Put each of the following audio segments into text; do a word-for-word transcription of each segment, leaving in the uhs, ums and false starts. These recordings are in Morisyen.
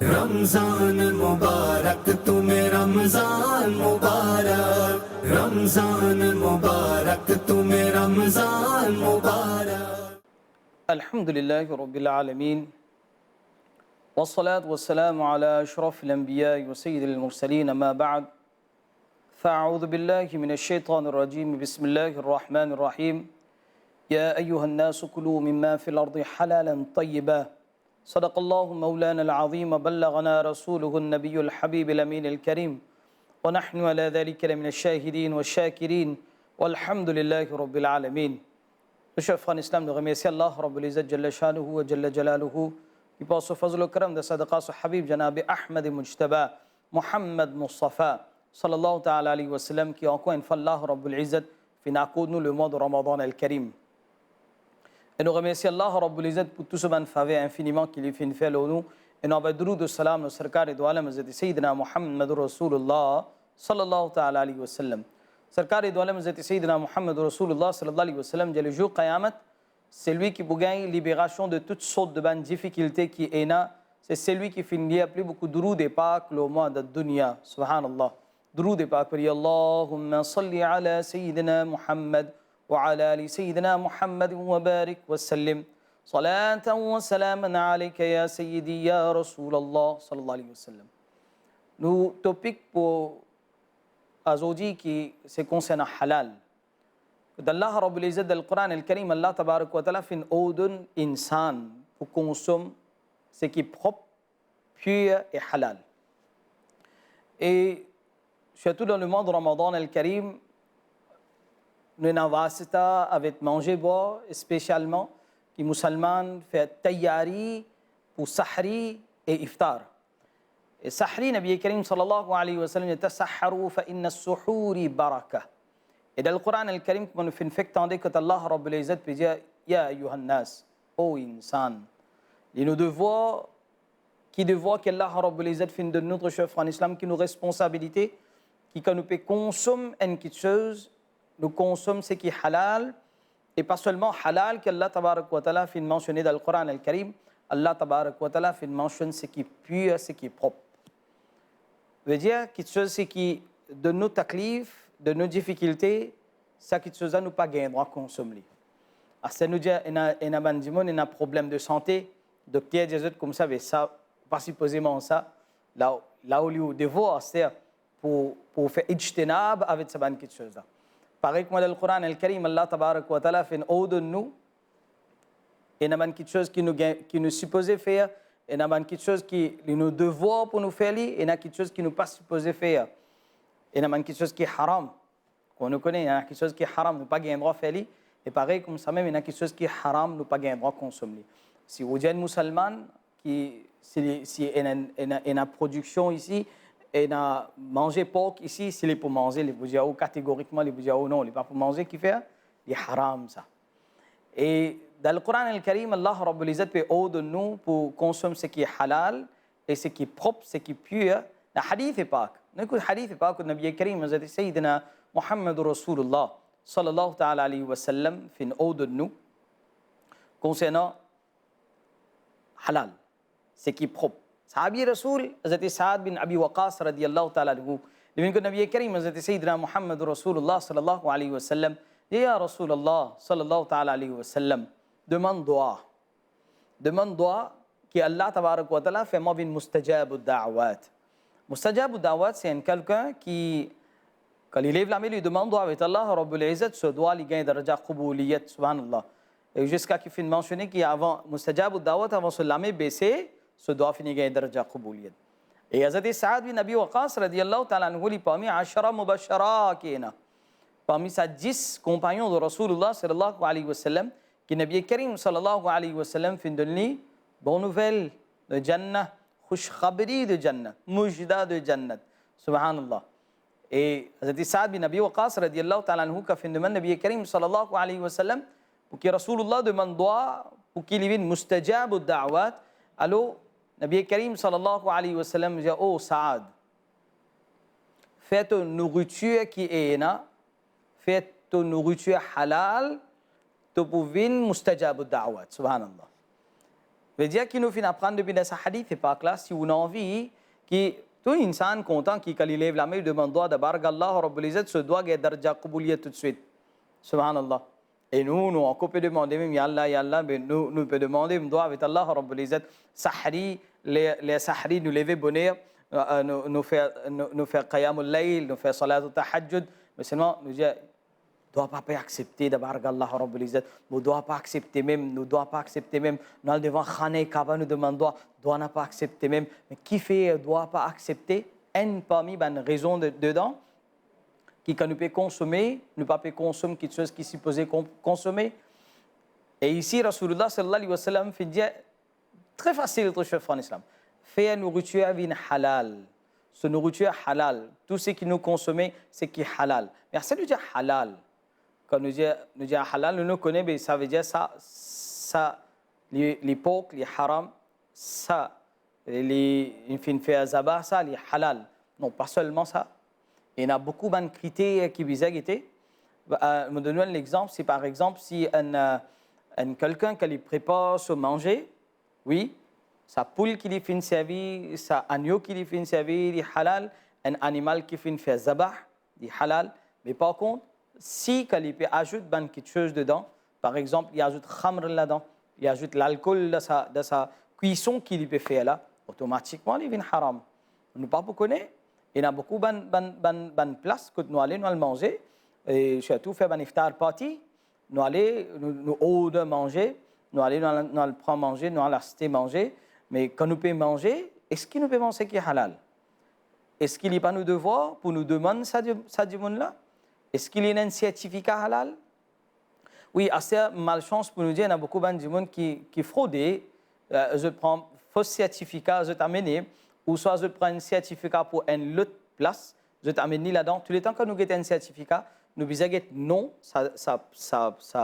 رمضان مبارک تمہیں، رمضان مبارک، رمضان مبارک تمہیں، رمضان مبارک۔ الحمد لله رب العالمين، والصلاة والسلام على أشرف الأنبياء وسيد المرسلين، أما بعد، فأعوذ بالله من الشيطان الرجيم، بسم الله الرحمن الرحيم، يا أيها الناس كلوا مما في الأرض حلالا طيبا، صدق الله مولانا العظيم وبلغنا رسوله النبي الحبيب الأمين الكريم، ونحن على ذلك لمن الشاهدين والشاكرين، والحمد لله رب العالمين. Nou chef frè an Islam, nou remersie Allah Rabbul Izzat Jalla Shanuhu wa Jalla Jalaluhu, ki par so fazl o karam dan sadaqa so Habib Janab Ahmad Mujtaba Muhammad Mustafa, sallallahu ta'ala alayhi wa sallam, ki ankor enn fwa Allah Rabbul Izzat finn akord nou lemwa de Ramadan al Karim. E nou remersie Allah Rabbul Izzat pou tou so bann faver infiniman ki li finn fer lor nou, e nou anvoy droud e salam lor Sarkar e Dou Alam Hazrat Sayyidina Muhammadur Rasulullah, sallallahu ta'ala alayhi wa sallam. Sarkar e Dou Alam Hazrat Sayyidina Muhammadur Rasulullah, sallallahu alayhi wa sallam, dir, le jour Qiyamat, selwi ki pou gagn liberasion de tout sort de bann difikilte ki ena, se selwi ki finn lir pli boukou droud e pak lor mwa dan dunya. Subhanallah. Droud e pak, pou dir, اللهم صل على سيدنا محمد وعلى آل سيدنا محمد وبارك وسلم، صلاة وسلاما عليك يا سيدي يا رسول الله، صلى الله عليه وسلم. Nou topik pou azordi ki se konsernan halal. Kot Allah Rabbul Izzat dan Quran al Karim, Allah Tabarak wa Taala finn ordonn insan pou konsom seki prop, pir e halal. E sirtou dan lemwa de Ramadan al Karim, nou ena vasita avek manze bwar, espesialman ki Musalman fer tayari pou Sahri e Iftar. E Sahri, Nabi Karim sallallahu alayhi wa sallam, "تسحروا فإن في السحور بركة." E dan Quran al Karim, kouma nou finn fek tande, kot Allah Rabbul Izzat pe dir, "Ya ayyuhan nas, o insan." Li nou devwar, ki devwar ki Allah Rabbul Izzat finn donn nou, chef an Islam, ki nou responsabilite, ki kan nou pe konsom enn kiksoz, nou konsom seki halal, e pa selman halal ki Allah Tabarak wa Taala finn mansione dan Quran al Karim, Allah Tabarak wa Taala finn mansionn seki pir, seki prop. Vedir, kiksoz seki donn nou taklif, donn nou difikilte, sa kiksoz la nou pa gagn drwa konsom li. Aster nou dir, ena, ena bann dimoun, ena problem de sante, dokter dir zot koumsa, be sa, ou pa sipoze manz sa, la, la ou li ou devwar, aster, pou, pou fer ijtinab avek sa bann kiksoz la. Parey kouma dan Quran al Karim, Allah Tabarak wa Taala finn ordonn nou, ena bann kiksoz ki nou gagn, ki nou sipoze fer, ena bann kiksoz ki li nou devwar pou nou fer li, ena kiksoz ki nou pa sipoze fer. Ena bann kiksoz ki haram. Kouma nou kone, ena kiksoz ki haram, nou pa gagn drwa fer li, e parey koumsa mem, ena kiksoz ki haram, nou pa gagn drwa konsom li. Si ou dir enn Musalman, ki, si li, si ena, ena, ena prodiksion isi, ena manze pork isi, si li pou manze, li pou dir ou kategorikman, li pou dir ou non, li pa pou manze, kifer? Li haram sa. E dan Quran al Karim, Allah Rabbul Izzat pe ordonn nou pou konsom seki halal e seki prop, seki pir. Dan hadith pak, nou ekout hadith pak kot Nabi Karim, Hazrat Sayyidina Muhammadur Rasulullah, sallallahu ta'ala alayhi wa sallam, finn ordonn nou konsernan halal, seki prop. Sahabi Rasul, Hazrat Saad bin Abi Waqqas radiyallahu ta'ala anhu, li vinn kot Nabi Karim, Hazrat Sayyidina Muhammadur Rasulullah sallallahu alayhi wa sallam, dir, "Ya Rasulullah sallallahu ta'ala alayhi wa sallam, demann dwa. Demann dwa ki Allah Tabarak wa Taala fer mwa vinn mustajabud da'wat." Mustajabud da'wat, se enn kelkenn ki, kan li lev lame, li demann dwa avek Allah Rabbul Izzat, so dwa li gagn daraja qubuliyat, subhanallah. E ziska ki finn mansione ki avan mustajabud da'wat, avan so lame bese, so dwa finn gagn daraja qubuliyat. E Hazrat Saad bin Abi Waqqas radiyallahu ta'ala anhu, li parmi ashara mubashara ki ena, parmi sa dis konpagnon de Rasulullah sallallahu alayhi wa sallam, ki Nabi Karim sallallahu alayhi wa sallam finn donn li bon nouvel de Jannah, khushkhabri de Jannah, mujda de Jannat. Subhanallah. E Hazrat Saad bin Abi Waqqas radiyallahu ta'ala anhu kan finn demann Nabi Karim sallallahu alayhi wa sallam pou ki Rasulullah demann dwa pou ki li vinn mustajabud da'wat, alor Nabi Karim sallallahu alayhi wa sallam dir, "O Saad, fer to nouritir ki ena, fer to nouritir halal, to pou vinn mustajabud da'wat." Subhanallah. Vedir ki nou finn aprann depi dan sa hadith, e par la, si ou ena anvi ki tou insan kontan ki kan li lev lame, li demann dwa, tabarak Allah Rabbul Izzat, so dwa gagn darja qabouliyat toutswit. Subhanallah. E nou, nou ankor pe demande mem, ya Allah, ya Allah, me nou, nou pe demande dwa avek Allah Rabbul Izzat. Sahri, le, le sahri, nou leve boner, euh, nou, nou fer, nou, nou fer qiyamul layl, nou fer salat tahajjud, me selman nou dir, dwa pa pe aksepte, tabarak Allah Rabbul Izzat, mo dwa pa aksepte mem, nou dwa pa aksepte mem, nou al devan khane Kaba, nou demann dwa, dwa napa aksepte mem. Me kifer dwa pa aksepte? Enn parmi bann rezon de, dedan, ki kan nou pe konsome, nou pa pe konsom kiksoz ki sipoze kon-, konsome. E isi, Rasoulillah sallallahu alayhi wa sallam finn dir, tre fasil, tre sef an islam. Fer nouritir vinn halal. So nouritir halal. Tou seki nou konsome, seki halal. Me aster nou dir halal. Kan nou dir, nou dir halal, nou, nou kone, be sa vedir sa, sa, li, li pork, li haram, sa, li, li finn fer zaba, sa, li halal. Non, pa selman sa. Ena boukou bann kriter ki bizin gete. Euh, mo donn ou enn lexanp, si par exanp, si enn, euh, enn kelkenn ki li prepar so manze, wi, sa poul ki li finn servi, sa agno ki li finn servi, li halal, enn animal ki finn fer zaba, li halal. Me par kont, si kan li pe azout bann kiksoz dedan, par exanp, li azout khamr ladan, li azout lalkol dan sa, dan sa kwison ki li pe fer la, otomatikman li vinn haram. Nou pa pou kone, ena boukou bann, bann, bann, bann plas kot nou ale, nou al manze, e sirtou fer bann iftar party, nou ale, nou, nou order manze, nou ale, nou al, nou al pran manze, nou al aste manze, me kan nou pe manze, eski nou pe manz seki halal? Eski li pa nou devwar pou nou demann sa di-, sa dimoun la? Eski li ena enn sertifika halal? Wi, aster malsans pou nou dir, ena boukou bann dimoun ki, ki frode, euh, zot pran fos sertifika, zot amene, ouswa zot pran enn sertifika pou enn lot plas, zot amenn li ladan. Touletan kan nou get enn sertifika, nou bizin get non sa, sa, sa, sa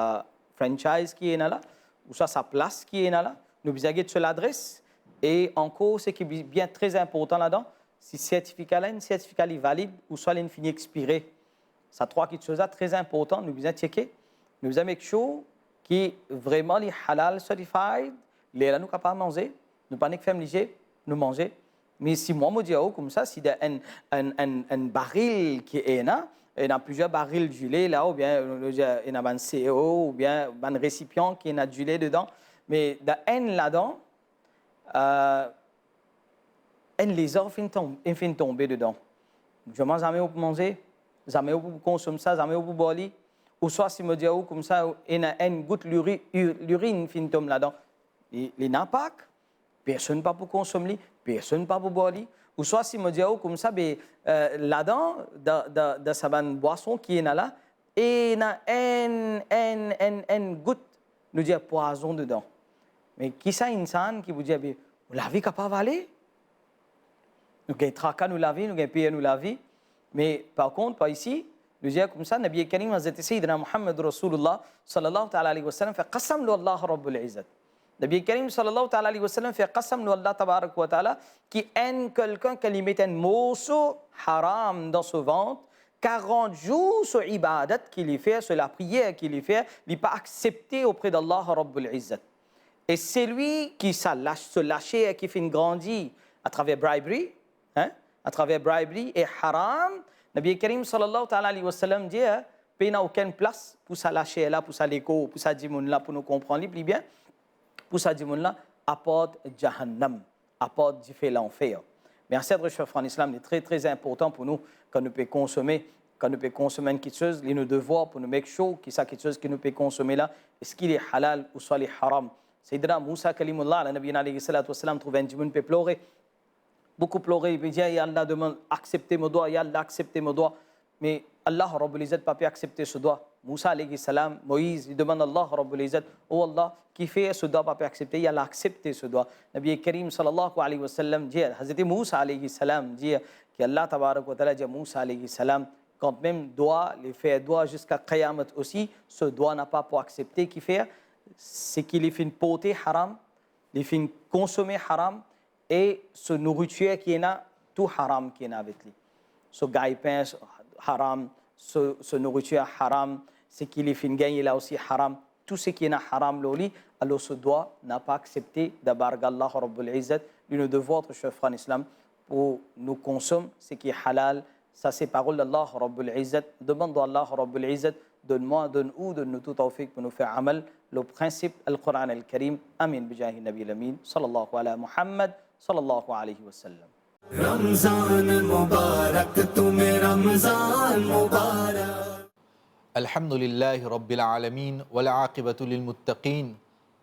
franchise ki ena la, ouswa sa plas ki ena la, nou bizin get so ladres, e ankor seki bi-, bien tre inportan ladan, si sertifika la, enn sertifika li valid, ouswa li fini expire. Sa trwa kiksoz la tre inportan, nou bizin tcheke. Nou bizin make sure ki vreman li halal certified, lerla nou kapav manze, nou pa nek ferm lizie, nou manze. Me si mwa mo dir ou koumsa, si dan enn, enn, enn, enn baril ki ena, ena plizier baril dile la, oubien, euh, ena bann sero, oubien bann resipian ki ena dile dedan, me dan enn ladan, euh, enn lezar finn tom-, finn tonbe dedan. Zame, zame ou pou manze, zame ou pou konsom sa, zame ou pou bwar li. Ouswa si mo dir ou koumsa, ena enn gout liri-, u-, lirinn finn tom ladan. Li, li ena inpak, personn pa pou konsom li, personn pa pou bwar li. Ouswa si mo dir ou koumsa, be, euh, ladan, dan, dan, dan sa bann bwason ki ena la, ena enn, enn, enn, enn gout, nou dir pwazon dedan. Me ki sa insan ki pou dir, be, mo lavi kapav ale? Nou gagn traka nou lavi, nou gagn per nou lavi. Me par kont, par isi, nou dir koumsa, Nabi Karim Hazrat Sayyidina Muhammad Rasulullah sallallahu ta'ala alayhi wa sallam fer qasam lor Allah Rabbul Izzat. Nabi Karim sallallahu ta'ala alayhi wa sallam fer qasam lor Allah tabarak wa ta'ala ki enn kelkenn ki li met enn morso haram dan so vant, karant zour so ibadat ki li fer, so lapriyer ki li fer, li pa aksepte opre d'Allah Rabbul Izzat. E selwi ki sa las-, so laser ki finn grandi atraver bribery, hein, atraver bribery e haram, Nabi Karim sallallahu ta'ala alayhi wa sallam dir, pena okenn plas pou sa laser la, pou sa lekor, pou sa dimoun la, pou nou konpran li pli bien, pou sa dimoun la, apart Jahannam, apart dife lanfer. Me aster, cher frère en islam, li tre, tre inportan pou nou, kan nou pe konsome, kan nou pe konsome enn kiksoz, li nou devwar pou nou make sure ki sa kiksoz ki nou pe konsome la, eski li halal ouswa li haram. Sayyidina Musa Kalimullah, ala nabiyina alayhi salatu wassalam, trouv enn dimoun pe plore. Boukou plore, li pe dir, "Ya Allah, demann, aksepte mo dwa, ya Allah, aksepte mo dwa." Me Allah Rabbul Izzat pa pe aksepte so dwa. Musa alayhi salam, Moiz, li demann Allah Rabbul Izzat, "O Allah, kifer so dwa pa pe aksepte?" Ya Allah aksepte so dwa. Nabi Karim sallallahu alayhi wa sallam dir, Hazrat Musa alayhi salam dir, ki Allah tabarak wa ta'ala dir Musa alayhi salam, kantmem dwa, li fer dwa ziska qiyamat osi, so dwa napa pou aksepte, kifer, seki li finn porte haram, li finn konsome haram, e so nouritir ki ena, tou haram ki ena avek li. So gaypin haram, so, so nouritir haram, seki li finn gagne la osi haram, tou seki ena haram lor li, alor so dwa napa aksepte. Dabarg Allah Rabbul Izzat, li nou devwar, tro ser frer an Islam, pou nou konsom seki halal. Sa se parol Allah Rabbul Izzat. Demann Allah Rabbul Izzat donn mwa, donn ou, donn nou tou tawfik pou nou fer amal lor prinsip Al-Quran Al-Karim. Amin, bijahi Nabi Al-Amin, sallallahu ala Muhammad, sallallahu alayhi wa sallam. رمضان مبارک، تمہیں رمضان مبارک۔ الحمد لله رب العالمين، والعاقبة للمتقين،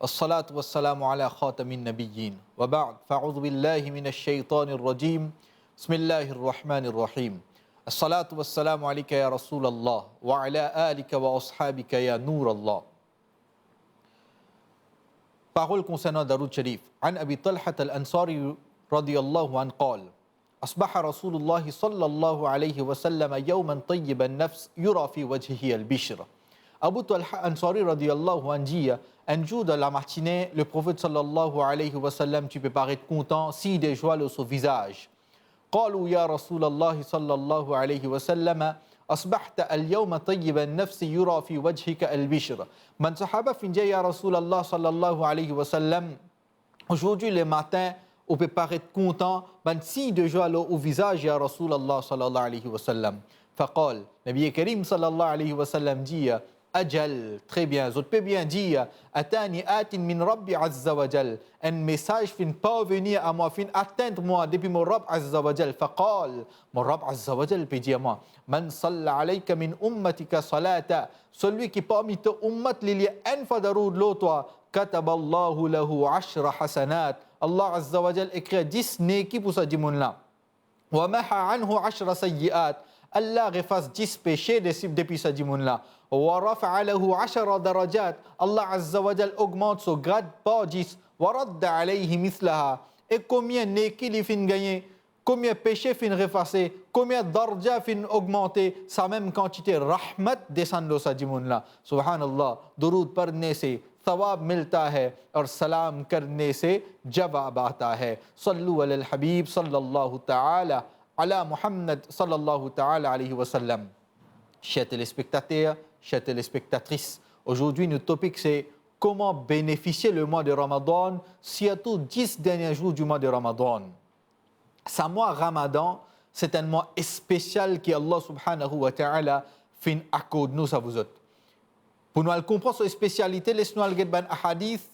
الصلاة والسلام على خاتم النبيين، وبعد، فأعوذ بالله من الشيطان الرجيم، بسم الله الرحمن الرحيم، الصلاة والسلام عليك يا رسول الله، وعلى آلك وأصحابك يا نور الله. Parol konsernan Daroud Sharif. عن أبي طلحة الأنصاري رضي الله عنه قال: أصبح رسول الله صلى الله عليه وسلم يوما طيب النفس يرى في وجهه البشر. Abu Talha Ansari radiyallahu anhu dir, enn zour dan lamatine, Leprofet sallallahu alayhi wa sallam ti pe paret kontan, sign de zwa lor so vizaz. قالوا يا رسول الله صلى الله عليه وسلم: أصبحت اليوم طيب النفس يرى في وجهك البشر. Bann sahaba finn dir, ya Rasoulullah sallallahu alayhi wa sallam, azordi lematin ou pe paret kontan, bann sign de zwa lor ou vizaz, ya Rasoulullah sallallahu alayhi wa sallam. فقال, Nabi Karim sallallahu alayhi wa sallam dir, أجل, tre bien, zot pe bien dir, أتاني آت من ربي عز وجل, enn mesaz finn parvenir a mwa, finn atenn mwa depi mo Rabb Azza wa Jal. فقال, mo Rabb Azza wa Jal pe dir mwa, من صلى عليك من أمتك صلاة, selwi ki parmi to ummat li lir enn fwa daroud lor twa, كتب الله له عشر حسنات, Allah Azza wa Jal ekrir dis neki pou sa dimoun la. ومحا عنه عشر سيئات, Allah efas dis pese de-, depi sa dimoun la. ورفع له عشر درجات, Allah Azza wa Jal ogmant so grad par dis. ورد عليه مثلها, e komie neki li finn gagne, komie pese finn efase, komie darja finn ogmante, sa mem kantite rahmat desann lor sa dimoun la. Subhanallah, durud padhne se sawab milta hai, aur salam karne se jawab aata hai. صلوا على الحبيب صلى الله تعالى على محمد صلى الله تعالى عليه وسلم. Cher telespektater, cher telespektatris, azordi nou topik se kouma benefisie lemwa de Ramadan, sirtou dis dernie zour dimwa de Ramadan. Sa mwa Ramadan, se enn mwa espesial ki Allah Subhanahu wa Ta'ala finn akord nou sa, vouzot. Pou nou al konpran so espesialite, les nou al get bann ahadith,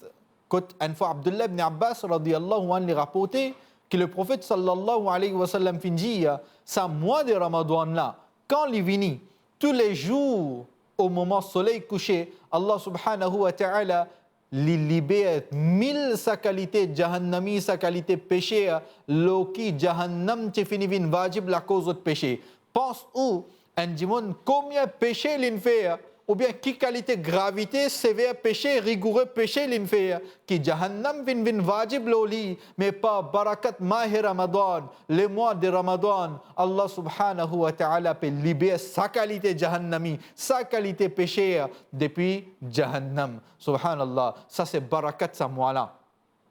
kot enn fwa Abdullah ibn Abbas radiyallahu anhu li raporte ki Leprofet sallallahu alayhi wa sallam finn dir, sa mwa de Ramadan la, kan li vini, toulezour o moman soley kouse, Allah Subhanahu wa Ta'ala li liber mil sa kalite jahannami, sa kalite pese, lor ki jahannam ti fini vinn vajib lakoz zot pese. Pans ou, enn dimoun, komie pese linn fer, oubien ki kalite gravite, sever pese, rigoure pese linn fer, ki jahannam finn vinn vajib lor li, me par barakat mahe Ramadan, lemwa de Ramadan, Allah Subhanahu wa Ta'ala pe liber sa kalite jahannami, sa kalite pese depi jahannam. Subhanallah, sa se barakat sa mwa la.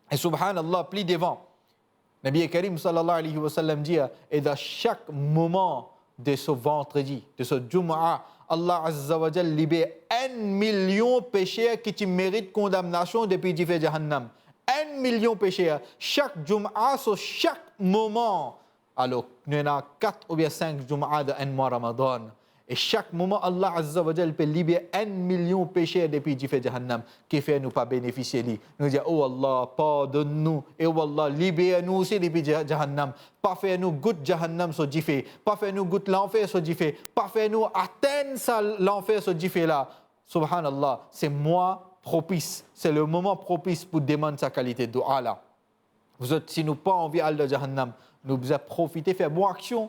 E subhanallah, pli devan, Nabi Karim sallallahu alayhi wa sallam dir, e dan sak moman de so vandredi, de so Jum'a, Allah Azza wa Jal liber enn milion pese ki ti merit kondamnasion depi dife jahannam. Enn milion pese, sak Jum'a, so sak moman. Alor, nou ena kat oubien sink Jum'a dan enn mwa Ramadan. E sak moman Allah Azza wa Jal pe liber enn milion pese depi dife jahannam. Kifer nou pa benefisie li? Nou dir, "O Allah, pardonn nou. E o Allah, liber nou osi depi ja-, jahannam. Pa fer nou gout jahannam so dife. Pa fer nou gout lanfer so dife. Pa fer nou atenn sa lanfer so dife la." Subhanallah, se mwa propis. Se le moman propis pou demann sa kalite doua la. Vouzot, si nou pa anvi al dan jahannam, nou bizin profite fer bon aksion.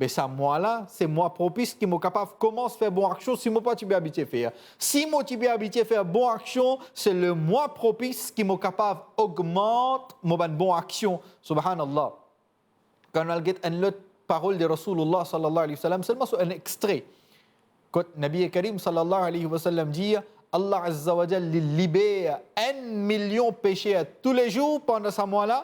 Be sa mwa la, se mwa propis ki mo kapav koumans fer bon aksion si mo pa ti pe abitie fer. Si mo ti pe abitie fer bon aksion, se le mwa propis ki mo kapav ogmant mo bann bon aksion. Subhanallah. Kan nou al get enn lot parol de Rasoulullah sallallahu alayhi wa sallam, selman so enn extre. Kot Nabi Karim sallallahu alayhi wa sallam dir, Allah Azza wa Jal li liber enn milion pese toulezour pandan sa mwa la.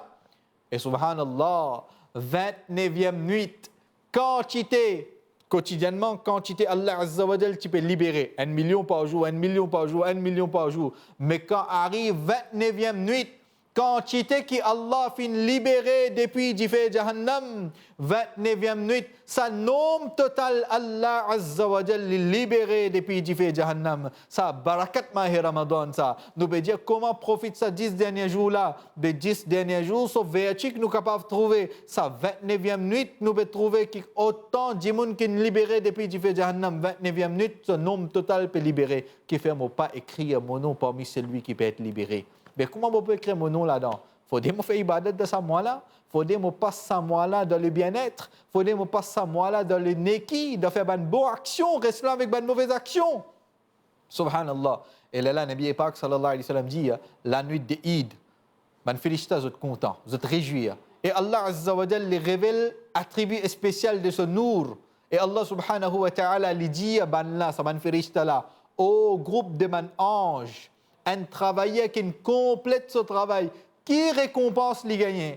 E subhanallah, vintneviem nwit, kantite Kotidiennman, kantite Allah Azza wa Jal ti pe libere, enn milion par zour, enn milion par zour, enn milion par zour. Me kan ariv vintneviem nwit, kantite ki Allah finn libere depi dife Jahannam, vintneviem nwit, sa nonb total Allah Azza wa Jal li libere depi dife Jahannam. Sa barakat mahe Ramadan sa. Nou pe dir kouma profit sa dis dernie zour la. De dis dernie zour, so verti ki nou kapav trouve, sa vintneviem nwit, nou pe trouve ki otan dimoun ki libere depi dife Jahannam, vintneviem nwit, so nonb total pe libere. Kifer mo pa ekrir mo nom parmi selwi ki pe et libere? Be kouma mo pou ekrir mo nom ladan? Fode mo fer ibadat dan sa mwa la. Fode mo pas sa mwa la dan le bien-être. Fode mo pas sa mwa la dan le neki, dan fer bann bon aksion, res lwin avek bann move aksion. Subhanallah. E lerla Nabi Pak sallallahu alayhi wa sallam dir, lanwit de Eid, bann firista zot kontan, zot rezwir. E Allah Azza wa Jal li revel atribi espesial de so nour. E Allah Subhanahu wa Ta'ala li dir bannla, sa bann firista la, o group de bann anz, enn travayer ki'nn konplet so travay, ki rekonpans li gagne?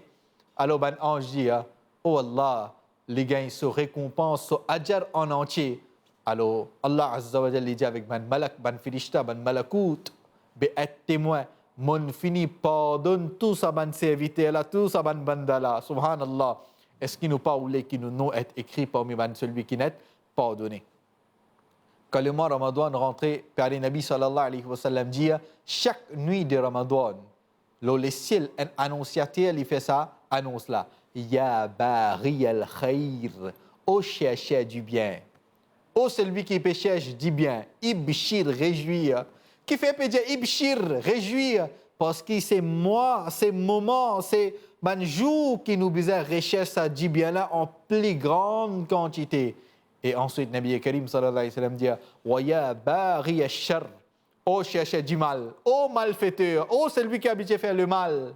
Alor bann anz dir, o Allah, li gagn so rekonpans, so ajar an antie. Alor, Allah Azza wa Jal li dir avek bann malak, bann firista, bann malakout, be et temwin, monn fini pardonn tou sa bann serviter la, tou sa bann banda la. Subhanallah. Eski nou pa oule ki nou nom et ekri parmi bann selwi ki'nn et pardone? Kan lemwa Ramadan rantre, pyare Nabi sallallahu alayhi wa sallam dir, sak nwit de Ramadan, lor lesiel, enn anonsiater li fer sa anons la, "Ya baghi al-khayr", o chercher dibien, o selwi ki pe cherch dibien, "ibshir", rezwir. Kifer pe dir "ibshir", rezwir? Parski se mwa, se moman, se bann zour ki nou bizin recherch sa dibien la an pli gran kantite. E answit, Nabi Karim sallallahu alayhi wa sallam dir, "Wa ya baghi ash-sharr", o chercher dimal, o malfeter, o selwi ki abitie fer lemal,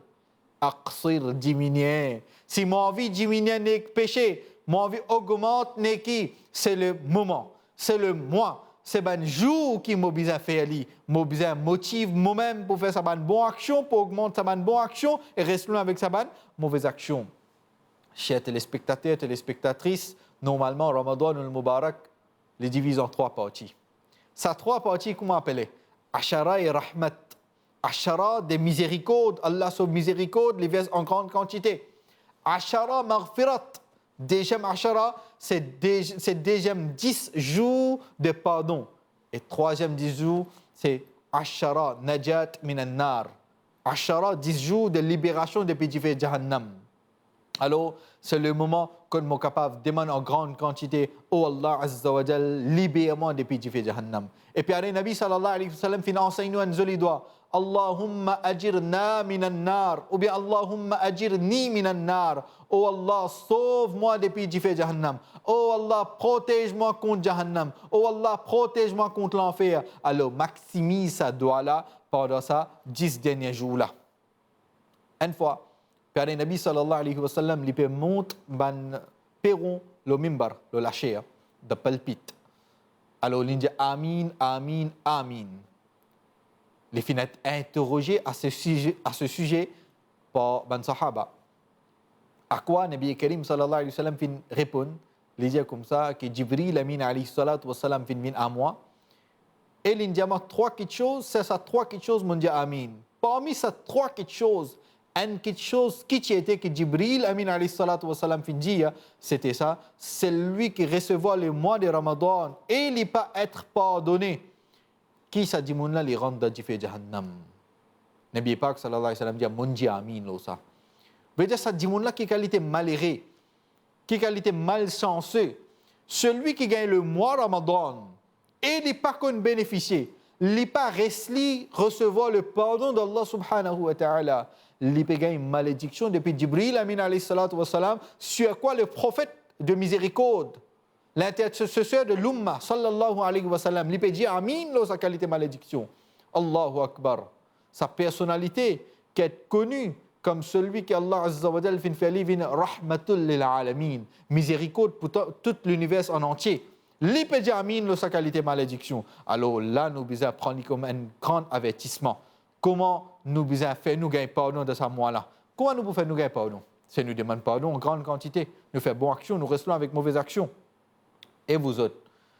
"aqsir", diminie. Si mo anvi diminie nek pese, mo anvi ogmant neki, se le moman, se le mwa, se bann zour ki mo bizin fer li, mo bizin motiv momem pou fer sa bann bon aksion, pou ogmant sa bann bon aksion e res lwin avek sa bann move aksion. Cher telespektater, telespektatris, normalman, Ramadan al-Mubarak, li diviz an trwa parti. Sa trwa parti, kouma apele? Ashara e rahmat. Ashara de mizerikord, Allah so mizerikord, li vers an gran kantite. Ashara maghfirat, deziem ashara, se de-, se deziem dis zour de pardon. E trwaziem dis zour, se ashara najat minan nar. Ashara, dis zour de liberasion depi dife Jahannam. Alor, se le moman kot mo kapav demann an gran kantite, "O Allah Azza wa Jal, liber mwa depi dife Jahannam." E pyare Nabi sallallahu alayhi wa sallam finn ansegn nou enn zoli dwa, "Allahumma ajirna minan nar", oubien "Allahumma ajirni minan nar", "O Allah, sov mwa depi dife Jahannam. O Allah, protez mwa kont Jahannam. O Allah, protez mwa kont lanfer." Alor, maksimiz sa dwa la pandan sa dis dernie zour la. Enn fwa, pyare Nabi sallallahu alayhi wa sallam, li pe mont bann peron lor mimbar, lor lasher, dan pulpit. Alor, li dir, "Amin, amin, amin." Li finn et interroze a se size, a se size par bann sahaba. Akwa Nabi Karim sallallahu alayhi wa sallam finn reponn, li dir koumsa ki Jibril Amin alayhi salatu wa salam finn vinn a mwa, e li dir mwa trwa kitsoz, se sa trwa kitsoz mo dir amin. Parmi sa trwa kitsoz, enn kitsoz ki ti ete ki Jibril Amin alayhi salatu wa salam finn dir, sete sa, selwi ki resevwar le mwa de Ramadan e li pa et pardone, ki sa dimoun la li rant dan dife Jahannam. Nabi Pak sallallahu alayhi wa sallam dir, "Mo dir amin lor sa." Vedir sa dimoun la ki kalite malere, ki kalite malsanse, selwi ki gagn le mwa Ramadan e li pa konn benefisie, li pa res li resevwar le pardon d'Allah subhanahu wa ta'ala, li pe gagn malediksion depi Jibril Amin alayhi salatu wa salam, sur quoi le prophète de miséricorde, l'intercesseur de l'Oumma, sallallahu alayhi wa sallam, li pe dir amin lor sa kalite malediksion. Allahu Akbar. Sa personalite ki et koni kom selwi ki Allah Azza wa Jal finn fer li vinn rahmatul lil alamin, mizerikord pou to-, tout liniver an antie. Li pe dir amin lor sa kalite malediksion. Alor la, nou bizin pran li kom enn gran avertisman. Kouma nou bizin fer nou gagn pardon dan sa mwa la? Kouma nou pou fer nou gagn pardon? Se nou demann pardon an gran kantite, nou fer bon aksion, nou res lwin avek move aksion. E vouzot,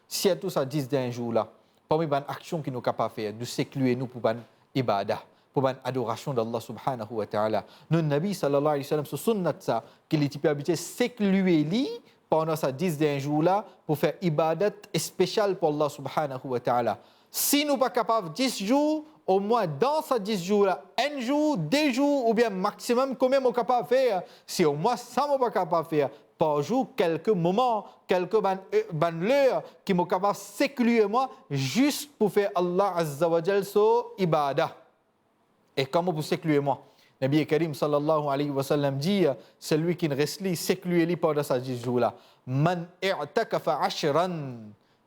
sirtou sa dis dernie zour la, parmi bann aksion ki nou kapav fer, nou seklie nou pou bann ibada, pou bann adorasion d'Allah subhanahu wa ta'ala. Nou Nabi sallallahu alayhi wa sallam, so sunnat sa, ki li ti pe abitie seklie li pandan sa dis dernie zour la pou fer ibadat espesial pou Allah subhanahu wa ta'ala. Si nou pa kapav dis zour, omwin dan sa dis zour la, enn zour, de zour, oubien maximum, konbien mo kapav fer? Si omwin sa mo pa kapav fer, par zour, kelke moman, kelke bann, e, bann ler ki mo kapav seklie mwa, zis pou fer Allah Azza wa Jal so ibada. E kouma pou seklie mwa? Nabi Karim sallallahu alayhi wa sallam dir, selwi ki res li, seklie li pandan sa dis zour la. Man i'takafa ashran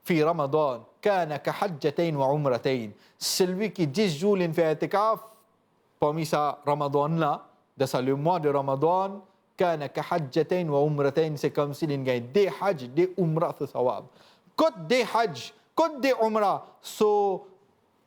fi Ramadan, kana ka hajjatayn wa umratayn. Selwi ki dis zour li fer itikaf, parmi sa Ramadan la, dan sa lemwa de Ramadan, kana ka hajjatayn wa umratayn, se koumsi li gagn de haj, de umra so sawab. Kot de haj, kot de umra so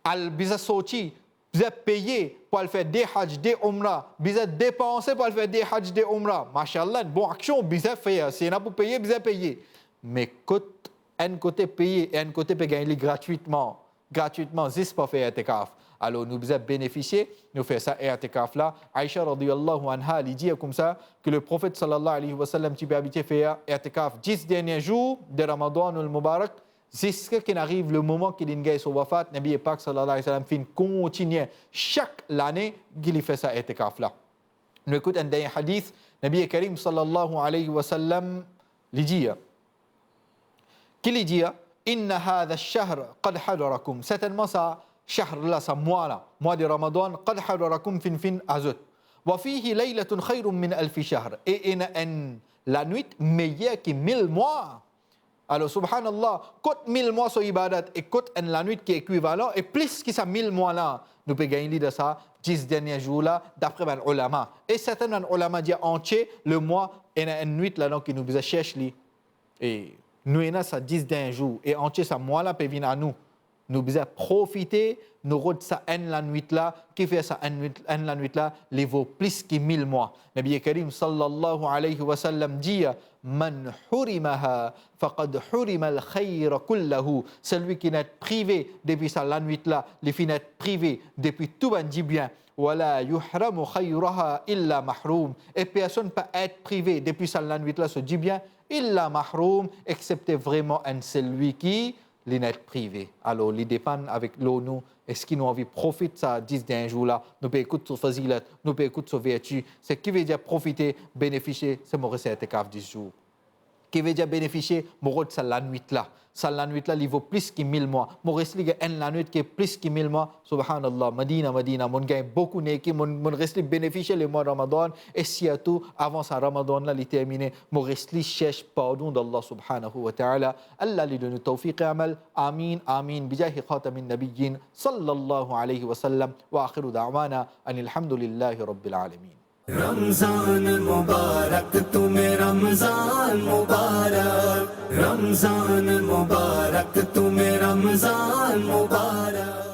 al bizin sorti, bizin peye pou al fer de haj, de umra, bizin depanse pou al fer de haj, de umra. Mashallah, bon aksion, bizin fer. Si ena pou peye, bizin peye. Me kot enn kote peye e enn kote pe gagn li gratwitman, gratwitman, zis pou fer itikaf. Alor, nou bizin benefisie, nou fer sa itikaf la. Aisha radiyallahu anha, li dir koumsa, ki Leprofet sallallahu alayhi wa sallam ti pe abitie fer itikaf dis dernie zour de Ramadan al Mubarak, ziska ki ariv lemoman ki li gagn so wafat, Nabi Pak sallallahu alayhi wa sallam finn kontinie sak lane ki li fer sa itikaf la. Nou ekout enn dernie hadith, Nabi Karim sallallahu alayhi wa sallam, li dir, ki li dir, inna hadha ash-shahr qad hadarakum. Sertennman sa shahr la, sa mwa la, mwa de Ramadan, qad hadarakum, finn, finn azot. Wa fihi laylatun khayrun min alfi shahr. E ena enn lanwit meyer ki mil mwa. Alor, subhanallah, kot mil mwa so ibadat e kot enn lanwit ki ekivalan e plis ki sa mil mwa la, nou pe gagn li dan sa dis dernie zour la, dapre bann ulama. E serten bann ulama dir antie lemwa ena enn nwit ladan ki nou bizin sers li. E nou ena sa dis dernie zour, e antie sa mwa la pe vinn a nou. Nou bizin profite, nou rod sa enn lanwit la, ki fer sa enn nwit, enn lanwit la, li vo plis ki mil mwa. Nabi Karim sallallahu alayhi wa sallam dir, man hurimaha faqad hurimal khayra kullahu. Selwi ki finn prive depi sa lanwit la, li finn prive depi tou bann dibien. Wala yuhramu khayraha illa mahrum. E personn pa et prive depi sa lanwit la so dibien, illa mahrum, exepte vreman enn selwi ki li finn prive. Alor, li depann avek lor nou, eski nou anvi profit sa dis dernie zour la, nou pe ekout so fazilat, nou pe ekout so verti, seki vedir profite, benefisie, se mo res itikaf dis zour. Ki vedir benefisie, mo rod sa lanwit la. Sa lanwit la, li vo plis ki mil mwa. Mo res li gagn enn lanwit ki plis ki mil mwa. Subhanallah, Madina, Madina, monn gagn boukou neki, monn, monn res li benefisie lemwa Ramadan, e sirtou, avan sa Ramadan la, li termine, mo res li sers pardon d'Allah subhanahu wa ta'ala. Allah li donn nou tawfiq amal. Amin, amin. Bijahi khatamin nabiyyin, sallallahu alayhi wa sallam. Wa akhiru da'wana anil hamdulillahi rabbil alamin. Ramzan Mubarak, tumhe Ramzan Mubarak. Ramzan Mubarak, tumhe Ramzan Mubarak.